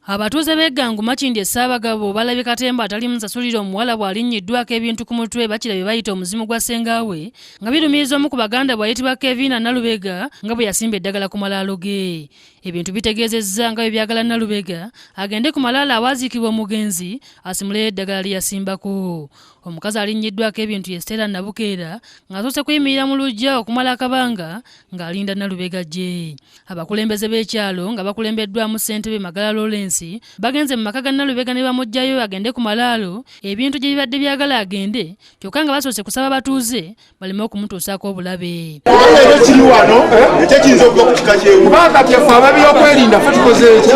Abatuuze b'e Ggangu Makindye Ssaabagabo balabye katemba atali musasulira omuwala bw'alinnyiddwako ebintu ku mutwe bakira bye bayita omuzimu gwa ssengaawe nga birumiriza omu ku baganda bw'ayitibwa Kevina Nalubega nga bwe yasimba eddagala ku malaalo ge. Ebintu bitegeezezza nga bwe byagala Nalubega agende ku malaalo awaaziikibwa omugenzi asimuleyo eddagala lye yasimbako. Omukazi alinnyiddwako ebintu ye Stella Nabukeera ng'asoose kuyimirira mu luggya okumala akabanga ng'alinda Nalubega gye. Abakulembeze b'ekyalo nga bakulembeddwamu ssentebe Magala Lawrence bagenze mu maka ga Nalubega ne bamuggyayo agende ku malaalo ebintu gye bibadde byagala agende kyokka nga basoose kusaba batuuze baleme okumutuusaako obulabe. Ekyo kiri wano ekyo kiyinza okuva ku kika ky'ewu. Kubanga kati ffe ab'ebyokwerinda ffe tukoze eki?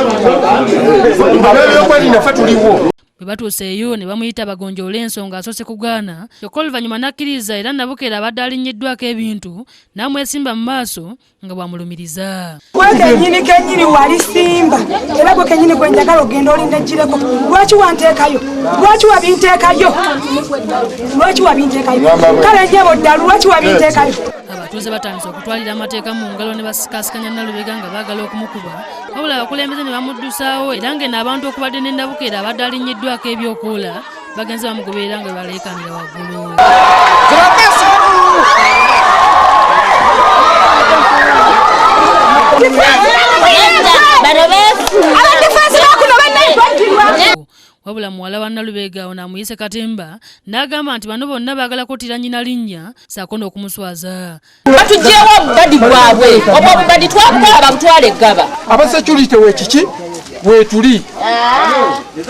Ab'ebyokwerinda ffe tuliwo. Bwe batuuse eyo ne bamuyita bagonjoole ensonga asoose kugaana kyokka oluvannyuma n'akkiriza era Nabukeera abadde alinnyiddwako ebintu n'amwesimba mu maaso nga bw'amulumiriza. Gwe kennyini kennyini wali simba era gwe kennyini gwe njagala ogenda olindagireko. Lwaki wanteekayo? Lwaki wabinteekayo? Lwaki wabinteekayo? Kale nnyabo ddalu lwaki wabinteekayo? Abatuuze batandise okutwalira amateeka mu ngalo ne basikaasikanya Nalubega nga baagala okumukuba wabula abakulembeze ne bamuddusaawo era ng'eno abantu okubadde ne Nabukeera abadde alinnyiddwako ebyokoola bagenze bamugoberera nga baleekaanira waggulu. Wabula muwala wa Nalubega ono amuyise katemba n'agamba nti bano bonna baagala kuttira nnyina linnya ssaako n'okumuswaza. Batuggyewo obubadi bwabwe, obwo obubadi twabukola babutwale eggaba. Aba security wekiki weetuli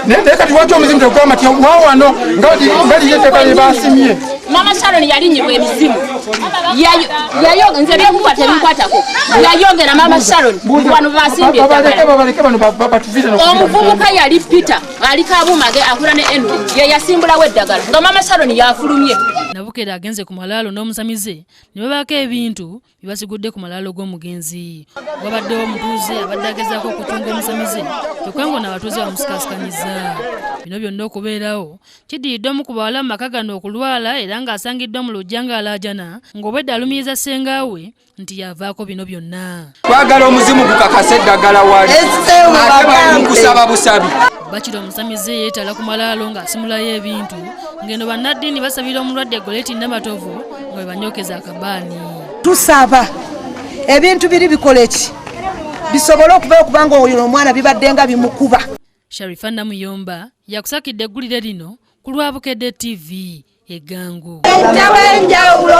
naye kati lwaki omuzimu tegugamba nti wawano nga liri ettaka lye baasimye. Mama Sharon yalinnyibwa emizimu. Nze byekuba tebinkwatako. Yayogera Mama Sharon wano basimbye eddagala. Babaleke bano batuviire n'okufira. Omuvubuka yali Peter ali Kabuumage akula ne Henry ye yasimbulawo eddagala nga Mama Sharon yafulumye. Nabukeera agenze ku malaalo n'omusamize ne babaako ebintu bye basigudde ku malaalo g'omugenzi. Wabaddewo omutuuze abadde agezaako okutunga omusamize kyokka ng'ono abatuuze bamusikaasikanyizza. Bino byonna okubeerawo kiddiridde omu ku bawala mu maka gano okulwala era ng'asangiddwa mu luggya ng'alaajana ng'obwedda alumiriza ssenga we nti yavaako bino byonna. Twagala omuzimu gukakase eddagala wali ate bali mu kusaba busabi. Bakira omusamize yeetala ku malaalo ng'asimulayo ebintu ng'eno bannaddiini basabira omulwadde Goleti Namatovu nga bwe banyookeza akabaani. Tusaba ebintu biri bikole ki bisobole okuvayo kubanga oyo omwana bibadde nga bimukuba. Sharifa Namuyomba yakusakidde eggulire lino ku lwa Bukedde TV e Ggangu. Enjawulo.